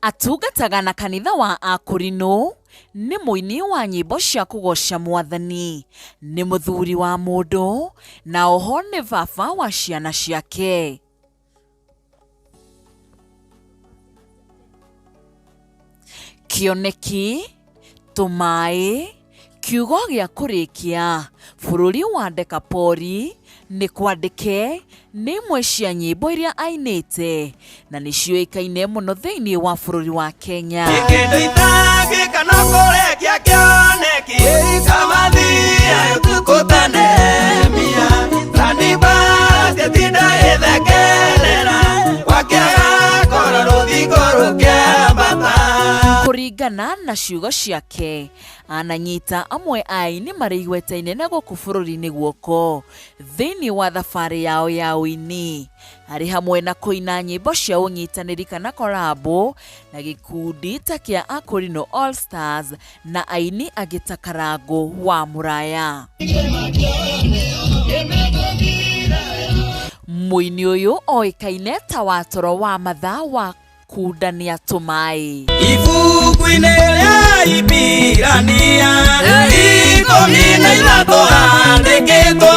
Atungataga na kanitha wa Akũrinũ, nĩ mũini wa nyĩmbo cia kũgoca mwathani, nĩ mũthuri wa mũndũ, na oho nĩ baba wa ciana ciake. Kĩoneki, Tũmaĩ, kiugo gĩa kũrĩkia, bũrũri wa Dekapori, nĩ kwandĩke, nĩ imwe cia nyĩmbo iria ainĩte na nĩ ciũĩkaine mũno thĩinĩ wa bũrũri wa Kenya. Kĩndũ itangĩka no kũrekia kĩoneki kamathia ũtukũ ta Nehemia Sanibati tinda ĩthekerera gwakĩaga korwo rũthingo rũkĩambata. Kũringana na ciugo ciake, ananyita amwe a aini marĩ igweta inene gũkũ bũrũri-inĩ guoko thĩinĩ wa thabarĩ yao ya ũini, arĩ hamwe na kũina nyĩmbo cia ũnyitanĩri kana korabo na gĩkundi ta kĩa Akũrinũ All Stars na aini angĩ ta Karangũ wa Mũraya. Mũini ũyũ oĩkaine ta watoro wa mathaa wa kundania tũmaĩ. Ibuku-inĩ rĩa Ibirania 13 handĩkĩtwo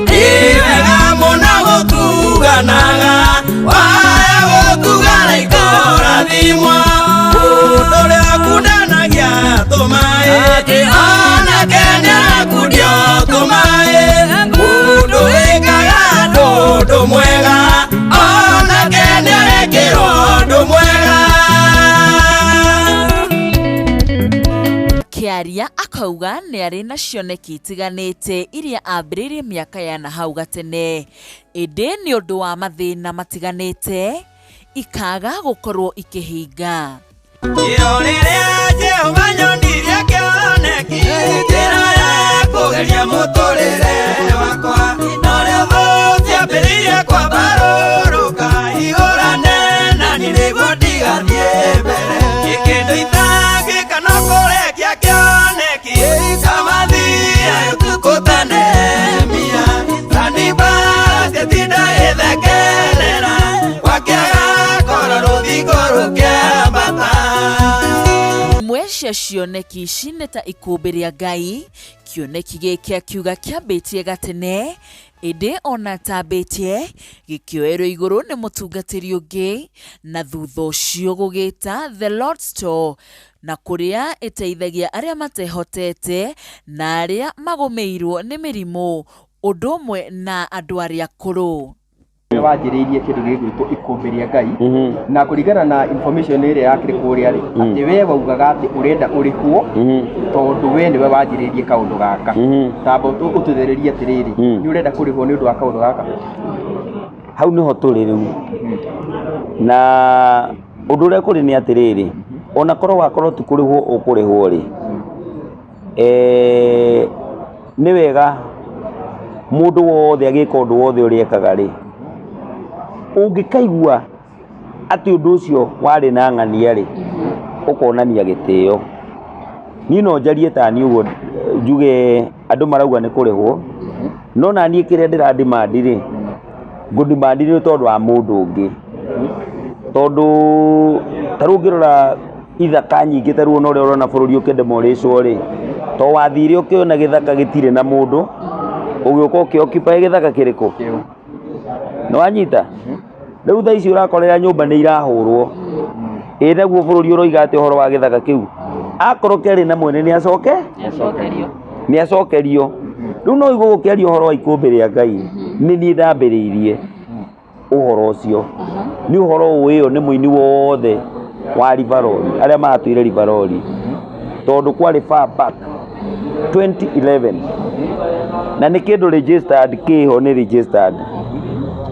nĩ wega mũno gũtuganaga waya gũtugana ikorathimwo mũndũ ũrĩa ũkundanagia tũmaĩ onake nĩarakundio tũmaĩ mũndũ wĩkaga ũndũ mwega onake nĩarekĩrwo ũndũ mwega. Kĩaria akauga nĩ arĩ na cioneki itiganĩte iria ambĩrĩirie mĩaka ya na hau gatene, ĩndĩ nĩ ũndũ wa mathĩna matiganĩte ikaga gũkorwo ikĩhinga. Ĩyo rĩrĩa Jehova nyonirie kĩoneki njĩra ya kũgeria mũtũrĩre wakwa norĩo thũ ciambĩrĩirie kwambarũrũka ihũrane nani nĩguo ndigathiĩ mbere kĩndũ itangĩka no kũrekia kĩoneki kamathia ũtukũ ta Nehemia Sanibati tinda ĩthekerera gwakĩaga korwo rũthingo rũkĩambata. Imwe cia cioneki ici nĩ ta ikũmbĩ rĩa Ngai, kĩoneki gĩkĩ akiuga kĩambĩtie gatene, ĩndĩ ona atambĩtie gĩkĩoerwo igũrũ nĩ mũtungatĩri ũngĩ, na thutha ũcio gũgĩta The Lord's Store, na kũrĩa ĩteithagia arĩa matehotete na arĩa magũmĩirwo nĩ mĩrimũ, ũndũ ũmwe na andũ arĩa akũrũ. Nĩ wanjĩrĩirie kĩndũ gĩgwĩtwo ikũmbĩ rĩa Ngai na kũringana na information ĩrĩa yakĩrĩ kũrĩa rĩ atĩ we waugaga atĩ ũrenda ũrĩhwo tondũ we nĩwe wanjĩrĩirie kaũndũ gaka. Tamba ũtũthererie atĩrĩrĩ, nĩ ũrenda kũrĩhwo nĩ ũndũ wa kaũndũ gaka? Hau nĩho tũrĩ rĩu, na ũndũ ũrĩa kũrĩ nĩ atĩrĩrĩ, ona korwo wakorwo ti kũrĩhwo ũkũrĩhwo rĩ, nĩ wega mũndũ wothe agĩka ũndũ wothe ũrĩa ekaga rĩ, ũngĩkaigua atĩ ũndũ ũcio warĩ na ng'ania rĩ, ũkonania gĩtĩo. Niĩ no njarie ta niĩ ũguo njuge andũ marauga nĩ kũrĩhwo, no naniĩ kĩrĩa ndĩra demand rĩ, ngũ demand nĩ tondũ wa mũndũ ũngĩ. Tondũ ta rĩu ũngĩrora ithaka nyingĩ ta rĩu ona ũrĩa ũrona bũrũri ũkĩndemorĩcwo rĩ, to wathire ũkĩona gĩthaka gĩtirĩ na mũndũ, ũgĩũka ũkĩ occupy gĩthaka kĩrĩkũ? Nĩ wanyita? Rĩu thaa ici ũrakorera nyũmba nĩ irahũrwo. Ĩ naguo bũrũri ũroiga atĩa ũhoro wa gĩthaka kĩu? Akorwo kĩarĩ na mwene nĩ acoke? Nĩ acokerio. Rĩu no ũigue gũkĩario ũhoro wa ikũmbĩ rĩa Ngai, nĩ niĩ ndambĩrĩirie ũhoro ũcio. Nĩ ũhoro ũĩyo nĩ mũini wothe wa Rivaroli, arĩa matũire Rivaroli. Tondũ kwarĩ far back 2011 na nĩ kĩndũ registered kĩho nĩ registered.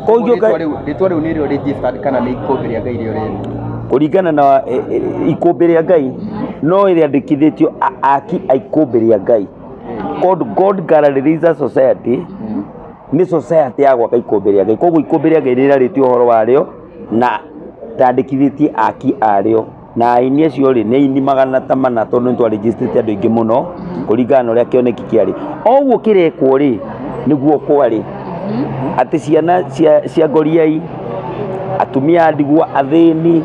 Koguo Rĩtwa rĩu nĩrĩo registered kana nĩ ikũmbĩ rĩa Ngai rĩo rĩene? Kũringana na ikũmbĩ rĩa Ngai no ĩrĩandĩkithĩtio aki a ikũmbĩ rĩa Ngai. God Gallery Society nĩ society ya gwaka ikũmbĩ rĩa Ngai. Koguo ikũmbĩ rĩa Ngai rĩrarĩtie ũhoro warĩo na ndandĩkithĩtie aki arĩo. Na aini acio rĩ nĩ aini magana ta mana tondũ nĩ twarĩnjĩstĩte andũ aingĩ mũno kũringana na ũrĩa kĩoneki kĩarĩ. O ũguo kĩrekwo rĩ nĩguo kwarĩ atĩ ciana cia ngoriai, atumia a ndigwa, athĩni,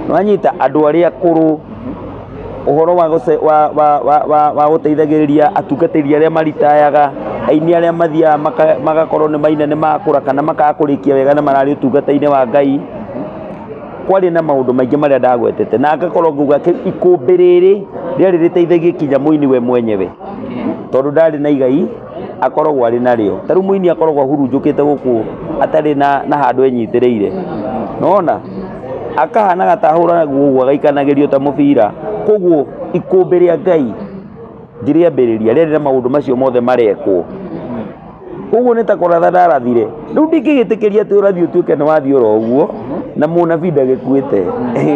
Nĩwanyita andũ arĩa akũrũ, ũhoro wa gũce, wa, wa, wa, wa, wa gũteithagĩrĩria atungatĩri arĩa maritayaga, aini arĩa mathiaga maka, magakorwo nĩ maina nĩ makũra kana makaga kũrĩkia wega na mararĩ ũtungata-inĩ wa Ngai. Kwarĩ na maũndũ maingĩ marĩa ndagwetete na ngakorwo ngauga ikũmbĩ rĩrĩ rĩarĩ rĩteithagie kinya mũini we mwenyewe, tondũ ndarĩ na igai akoragwo arĩ narĩo. Ta rĩu mũini akoragwo ahurunjũkĩte gũkũ atarĩ na, na handũ enyitĩrĩire, nona akahanaga ta ahũragwo ũguo agaikanagĩrio ta mũbira. Koguo ikũmbĩ rĩa Ngai ngĩrĩambĩrĩria rĩarĩ na maũndũ macio mothe marekwo. Koguo nĩ ta kũratha ndarathire. Rĩu ndingĩgĩtĩkĩria atĩ ũrathi ũtuĩke nĩ wathiĩ oro ũguo na mũnabii ndagĩkuĩte.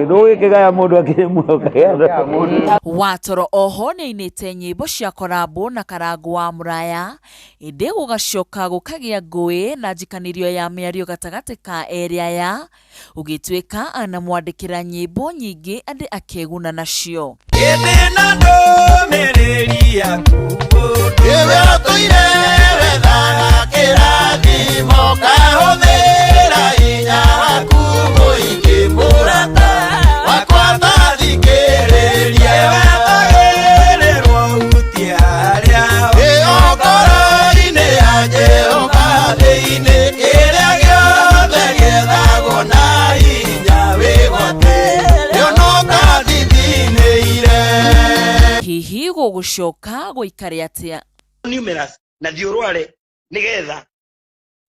Ndũgĩkĩgaya mũndũ akĩrĩ muoyo ũkagaya. Watoro oho nĩainĩte nyĩmbo cia korambũ na Karangũ wa Mũraya, ĩndĩ gũgacoka gũkagĩa ngũĩ na njikanĩrio ya mĩario gatagatĩ ka erĩ aya, Gũgĩtuĩka anamwandĩkĩra nyĩmbo nyingĩ andĩ akeguna nacio. Ĩndĩ na ndũmĩrĩri yaku Ĩwe ũtũire wethaga kĩrathimo kahũthĩra hinya waku mũingĩ mũrata wakwa tathikĩrĩria Ĩwe tagĩrĩrwo hutie harĩa Ĩyo ngoro-inĩ ya Jehova thĩinĩ kĩrĩa gĩothe gĩethagwo na hinya wĩgwate rĩonoka thithinĩire. Hihi gũgũcoka gũikare atĩa? Numerous na thiĩ ũrware nĩgetha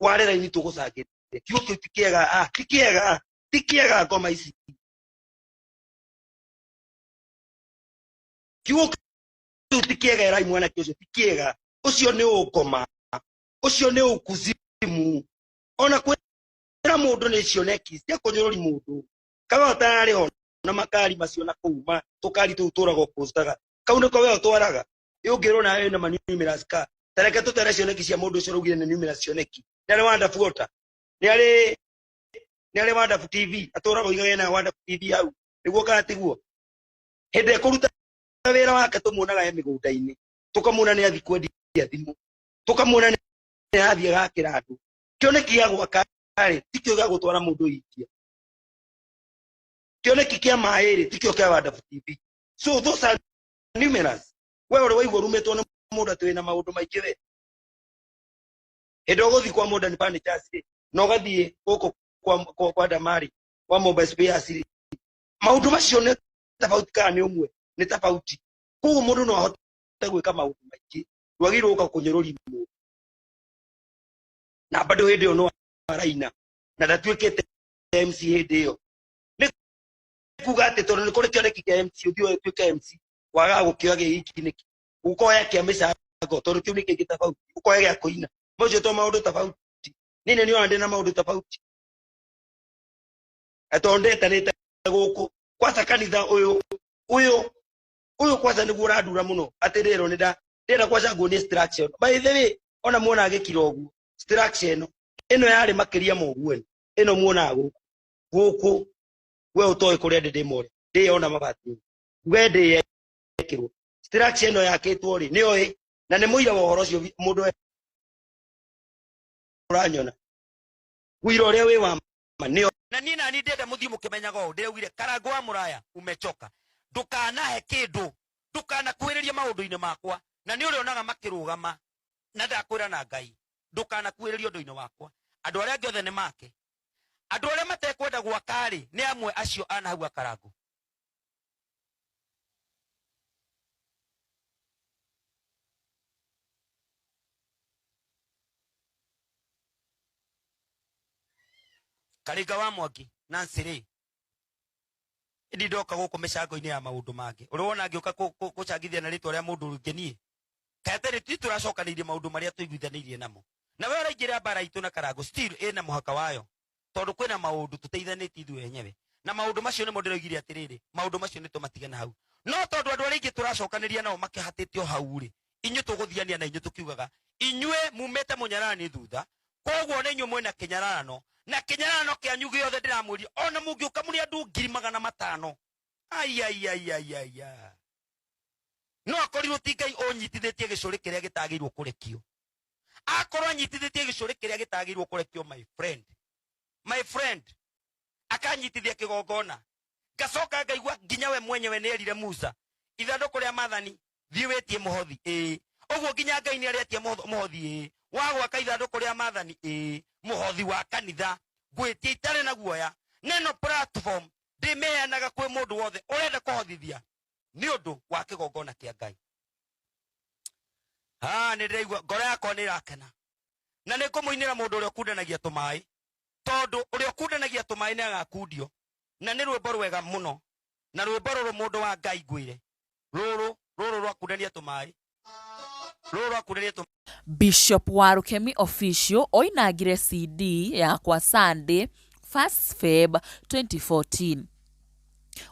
ware raini tũgũcangĩre. Kiugo kĩu ti kĩega, ah, ti kĩega, ti kĩega ngoma ici. Kiugo kĩu ti kĩega ĩrai mwanake ũcio ti kĩega. Ũcio nĩ ũngoma, ũcio nĩ ũkuzimu. Ona kwĩra mũndũ nĩ cioneki cia kũnyũrũri mũndũ. Kawe ũtararĩ ho na makari macio na kũu ma tũkari tũu tũragwo kũstaga. Kau nĩko we ũtwaraga. Ĩ ũngĩrwo nawe wĩna ma numerous ka. Ta reke tũtere cioneki cia mũndũ ũcio ũraugire nĩ numerous cioneki. Nĩ arĩ Wonderful Water. Nĩ arĩ nĩ arĩ Wonderful TV. Atũraga oigaga ena Wonderful TV hau. Nĩguo kana tiguo? Hĩndĩ ĩkũruta wĩra wake tũmuonaga e mĩgũnda-inĩ. Tũkamuona nĩ athiĩ kwendia thimũ. Tũkamuona nĩ athiĩ agakĩra andũ. Kĩoneki gĩa gwaka rĩ, tikĩo gĩa gũtwara mũndũ India. Kĩoneki kĩa maĩ rĩ, tikĩo kĩa Wonderful TV. So those are numerous. We ũrĩ waigua ũrumĩtwo nĩ mũndũ atĩ wĩna maũndũ maingĩ we. Hĩndĩ ũgũthiĩ kwa Modern Furnitures rĩ, na ũgathiĩ gũkũ kwa, kwa, kwa Damari, kwa Mobile Spares rĩ, maũndũ macio nĩ tofauti kana nĩ ũmwe? Nĩ tofauti. Koguo mũndũ no ahote gwĩka maũndũ maingĩ. Ndwagĩrĩirwo gũka kũnyũrũria mũndũ. Na bado hĩndĩ ĩyo no araina. Na ndatuĩkĩte MC hĩndĩ ĩyo. Nĩ kuga atĩ tondũ nĩ kũrĩ kĩoneki kĩa MC, ũthiĩ ũtuĩke MC, wagaga gũkĩoya gĩ iki nĩkĩ? Ũkoya kĩa mĩcango, tondũ kĩu nĩ kĩngĩ tofauti. Ũkoya gĩa kũina. Macio to maũndũ tofauti. Niĩ nĩ nĩona ndĩna maũndũ tofauti. Tondũ ndetanĩte gũkũ. Kwanza kanitha ũyũ, ũyũ, ũyũ kwanza nĩguo ũrandura mũno. Atĩ rĩrĩ nĩ nda, ndĩrenda kwanza nguonie structure ĩno. By the way, ona muona gĩkira ũguo, structure ĩno, ĩno yarĩ makĩria ma ũguo ĩno. Ĩno muonaga gũkũ. Gũkũ, we ũtoĩ kũrĩa ndĩ ndĩmore. Ndĩyona mabati. We ndĩyekĩrwo. Structure ĩno yakĩtwo rĩ, nĩyo ĩ, na nĩ mũira wa ũhoro ũcio mũndũ ũranyona. Ũira ũrĩa wĩ wa ma nĩyo. Na niĩ nani ndĩrenda mũthiĩ mũkĩmenyaga ũũ, ndĩraugire Karangũ wa Mũraya umechoka, ndũkanahe kĩndũ, ndũkanakuhĩrĩrie maũndũ-inĩ makwa, na nĩ ũrĩonaga makĩrũgama, na ndakwĩra na Ngai, ndũkanakuhĩrĩrie ũndũ-inĩ wakwa. Andũ arĩa angĩ othe nĩ make. Andũ arĩa matekwenda gwaka-rĩ, nĩ amwe acio a na hau Akarangũ. Karinga wa Mwangi, Nancy rĩ, ĩndi ndoka gũkũ mĩcango-inĩ ya maũndũ mangĩ. Ũrĩ wona ngĩũka gũcangithia na rĩtwa rĩa mũndũ ũngĩ niĩ? Kaĩ atĩrĩ, ti tũracokanĩirie maũndũ marĩa tũiguithanĩirie namo. Na we ũraingĩra mbara itũ na Karangũ, still ĩna mũhaka wayo. Tondũ kwĩna maũndũ tũteithanĩtie ithuĩ enyewe. Na maũndũ macio nĩmo ndĩroigire atĩrĩrĩ, maũndũ macio nĩ tũmatige na hau. No tondũ andũ arĩa aingĩ tũracokanĩria nao makĩhatĩte o hau rĩ, inyuĩ tũgũthiania na inyuĩ tũkiugaga, inyuĩ mumĩte mũnyararani thutha, koguo nĩ inyuĩ mwĩna kĩnyararano, na kĩnyararano kĩanyu gĩothe ndĩramwĩria, ona mũngĩũka mũrĩ andũ ngiri magana matano. Ai, ai, ai, ai, ai, ai. No akorirwo ti Ngai ũnyitithĩtie gĩcũrĩ kĩrĩa gĩtagĩrĩirwo kũrekio. Akorwo anyitithĩtie gĩcũrĩ kĩrĩa gĩtagĩrĩirwo kũrekio, my friend. My friend, akanyitithia kĩgongona. Ngacoka ngaigua nginya we mwenyewe nĩ erire Musa ithandũkũ rĩa mathani thiĩ wĩtie mũhothi ĩĩ ũguo nginya Ngai nĩ aretia mũhothi ĩĩ wa gwaka ithandũkũ rĩa mathani ĩĩ mũhothi wa kanitha ngwĩtia itarĩ na guoya neno platform ndĩmĩheanaga kwĩ mũndũ wothe ũrenda kũhothithia nĩ ũndũ wa kĩgongona kĩa Ngai. Ah, nĩ ndĩraigua ngoro yakwa nĩ ĩrakena na nĩ ngũmũinĩra mũndũ ũrĩa ũkundanagia tũmaĩ tondũ ũrĩa ũkundanagia tũmaĩ nĩ agakundio na nĩ rwĩmbo rwega mũno na rwĩmbo rũrũ mũndũ wa Ngai ngwĩre rũrũ rũrũ rwakundania tũmaĩ rũrũ rwakundania tũmaĩ. Bishop Warukemi Official oinangire CD yakwa Sunday 1st Feb 2014.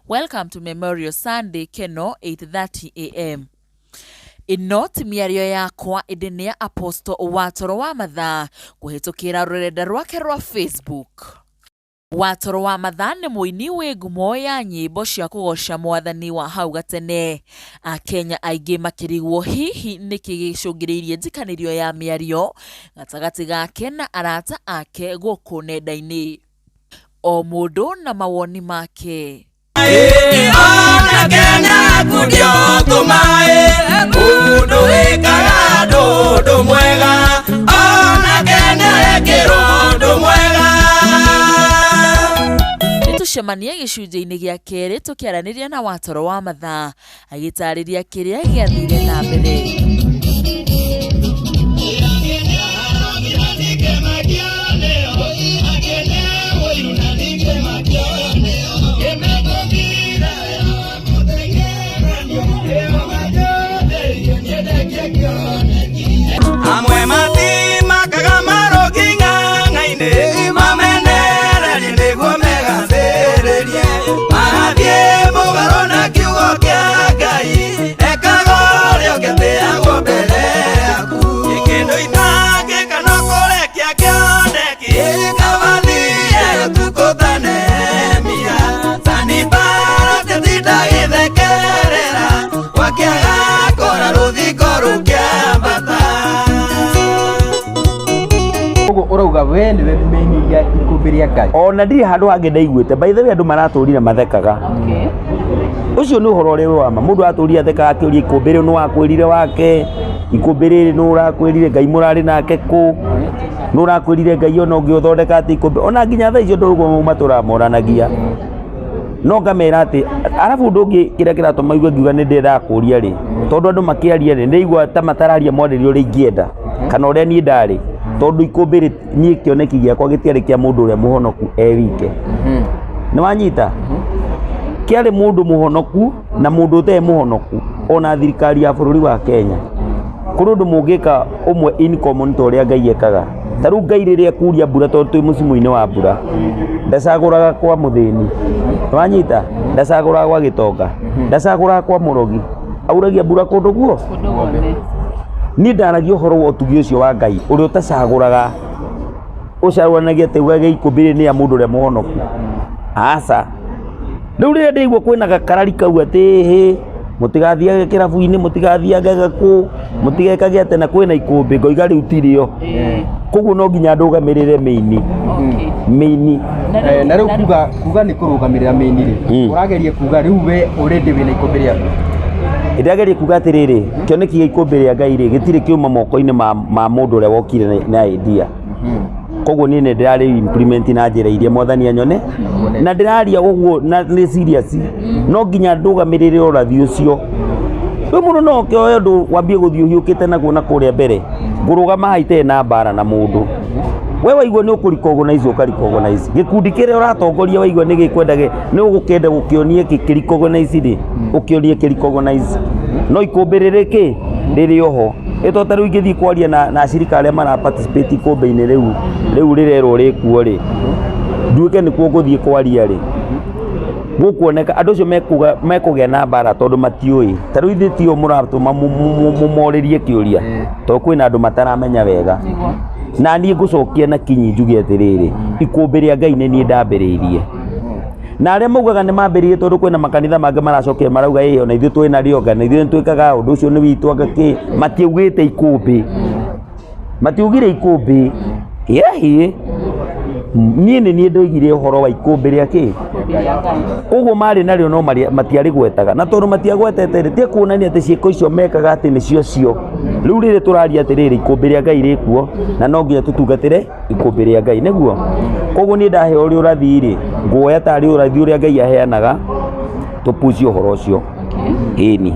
Welcome to Memorial Sunday Keno 8:30 am. Ĩno ti mĩario yakwa ĩndĩ nĩ ya Apostle Watoro wa Mathaa kũhĩtũkĩra rũrenda rwake rwa Facebook. Watoro wa Mathaa nĩ mũini wĩ ngumo ya nyĩmbo cia kũgoca mwathani wa hau gatene. Akenya aingĩ makĩrigwo hihi nĩkĩ gĩcũngĩrĩirie njikanĩrio ya mĩario gatagatĩ gake na arata ake gũkũ nenda-inĩ. O mũndũ na mawoni make. Ona Kenya kundio tũmaĩ mũndũ wĩkaga ndũndũ mwega ona Kenya ekĩrwo ũndũ mwega. Nĩtũcemanie gĩcunjĩ-inĩ gĩa kerĩ tũkĩaranĩria na Watoro wa Mathaa agĩtarĩria kĩrĩa gĩathire na mbere. Amwe matimakaga marũngi ng'ang'a-inĩ mamenererie nĩguo megathĩrĩrie magathiĩ mũgarũ na kiugo kĩa Ngai ekaga ũrĩa ũngĩtĩagwo mbere yaku kĩndũ itangĩka no kũrekia kĩoneki kabathiĩ ũtukũ ta Nehemia Sanibalati tindagĩthekerera gwakĩaga kũra rũthingo rũkĩambata. Ũguo ũrauga we nĩwe main ya ikũmbĩ rĩa Ngai. Ona ndirĩ handũ hangĩ ndaiguĩte. By the way andũ maratũrire mathekaga. Ũcio nĩ ũhoro ũrĩa wĩ wa ma. Mũndũ atũrire athekaga akĩũria ikũmbĩ rĩu nĩ wakwĩrire wake, ikũmbĩ rĩrĩ nĩ ũrakwĩrire Ngai mũrarĩ nake kũ, nĩ ũrakwĩrire Ngai ona ũngĩũthondeka atĩ ikũmbĩ. Ona nginya thaa icio andũ ũguo matũramoranagia. No ngamera atĩ arabu ũndũ ũngĩ kĩrĩa kĩratũma igue ngiuga nĩ ndĩrendaga kũria rĩ, tondũ andũ makĩaria rĩ, ndĩraigua ta matararia mwarĩrie ũrĩa ingĩenda kana ũrĩa niĩ ndarĩ, tondũ ikũmbĩ rĩ niĩ kĩoneki gĩakwa gĩtiarĩ kĩa mũndũ ũrĩa mũhonoku e wike. Nĩ wanyita? Kĩarĩ mũndũ mũhonoku na mũndũ ũtarĩ mũhonoku ona thirikari ya bũrũri wa Kenya. Kũrĩ ũndũ mũngĩka ũmwe in common ta ũrĩa Ngai ekaga. Ta rĩu Ngai rĩrĩa ekuria mbura tondũ twĩ mũcimu-inĩ wa mbura, ndacagũraga kwa mũthĩni. Nĩ wanyita? Ndacagũraga gwa gĩtonga, ndacagũraga kwa mũrogi. Auragia mbura kũndũ guo. Niĩ ndaragia ũhoro wa ũtugi ũcio wa Ngai ũrĩa ũtacagũraga, ũcagũranagia atĩ ugage ikũmbĩ rĩrĩ nĩ ya mũndũ ũrĩa mũhonoku. Aca. Rĩu rĩrĩa ndĩraigua kwĩna gakarari kau atĩ hĩ mũtigathiage kĩrabu-inĩ, mũtigathiage kũ, mũtigekage atĩ na kwĩna ikũmbĩ, ngoiga rĩu tirĩo. Koguo no nginya ndũgamĩrĩre mĩini. Mĩini. Na rĩu kuga nĩ kũrũgamĩrĩra mĩini rĩ, ũrageria kuga rĩu we already wĩna ikũmbĩ rĩaku. Ndĩrageria kuga atĩrĩrĩ, kĩoneki gĩa ikũmbĩ rĩa Ngai rĩ, gĩtirĩ kĩuma moko-inĩ ma mũndũ ũrĩa wokire na idea. Koguo niĩ nĩ ndĩrarĩ implement na njĩra iria mwathani anyone, na ndĩraria ũguo na nĩ serious. No nginya ndũgamĩrĩre ũrathi ũcio. Rĩu mũndũ no oke oe ũndũ wambie gũthiĩ ũhiũkĩte naguo na kũrĩa mbere. Ngũrũgama haha itarĩ na mbara na mũndũ. We waigua nĩ ũkũ-recognize ũka-recognize. Gĩkundi kĩrĩa ũratongoria waigua nĩ gĩkwenda nĩ ũgũkĩenda gũkĩonie kĩ-recognize rĩ, ũkĩonie kĩ-recognize. No ikũmbĩ rĩrĩ kĩ rĩrĩ oho. Ĩ to ta rĩu ingĩthiĩ kwaria na acirika arĩa mara participate ikũmbĩ-inĩ rĩu rĩrerwo rĩkuo rĩ, nduĩke nĩkuo ngũthiĩ kwaria rĩ, gũkuoneka andũ acio mekũgĩa na mbara tondũ matiũĩ. Ta rĩu ithuĩ tio mũratũma mũmorĩrie kĩũria tondũ kwĩna andũ mataramenya wega. Na niĩ ngũcokia na kinyi njuge atĩrĩrĩ, ikũmbĩ rĩa Ngai nĩ niĩ ndambĩrĩirie. Na arĩa maugaga nĩ mambĩrĩirie tondũ kwĩna makanitha mangĩ maracokire marauga ĩ ona ithuĩ twĩ narĩo anga na ithuĩ nĩ twĩkaga ũndũ ũcio nĩ witũ anga kĩ, matiaugĩte ikũmbĩ. Matiaugire ikũmbĩ. Yehi. Niĩ nĩ niĩ ndoigire ũhoro wa ikũmbĩ rĩa kĩ, koguo marĩ narĩo no matiarĩgwetaga, na tondũ matiagwetete rĩ, ti kuonania atĩ ciĩko icio mekaga atĩ nĩcio cio. Rĩu rĩrĩ tũraria atĩrĩrĩ, ikũmbĩ rĩa Ngai rĩkuo na no nginya tũtungatĩre ikũmbĩ rĩa Ngai, nĩguo. Koguo niĩ ndaheo ũrĩa ũrathi rĩ, nguoya tarĩ ũrathi ũrĩa Ngai aheanaga, tũpucie ũhoro ũcio. Ĩni.